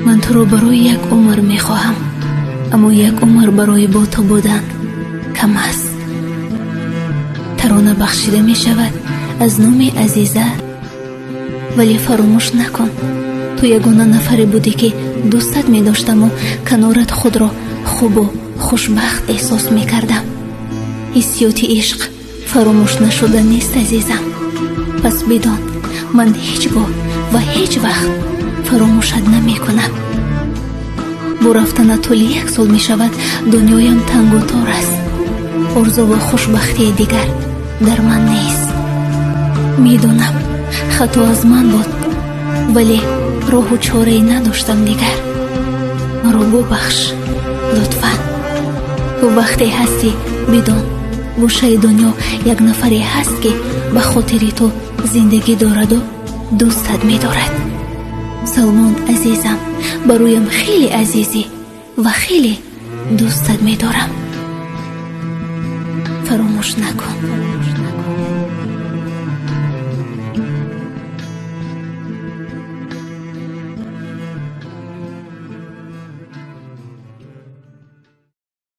Ман туро барои як умр мехоҳам, аммо як умр барои бо ту будан кам аст. Тарона бахшида мешавад аз номи Азиза. Вале фаромӯш накун, ту ягона нафаре будӣ, ки дӯстат медоштаму канорат худро хубу хушбахт эҳсос мекардам. Ҳиссиёти ишқ фаромӯш нашуда нест, азизам. Пас бидон, ман ҳеҷ гоҳ ва ҳеҷ вақт фаромӯшат намекунам. Бо рафтанат тӯли як сол мешавад, дунёям тангу тор аст. Орзуву хушбахтии дигар дар ман нест. Медонам, хато аз ман буд, вале роҳу чорае надоштам дигар. Маро бубахш, лутфан. Ту вақте ҳастӣ, бидон, гӯшаи дунё як нафаре ҳаст, ки ба хотири ту зиндагӣ дораду дӯстат медорад. Салмон, азизам, бароям хеле азизӣ ва хеле дӯстат медорам. Фаромӯш накун.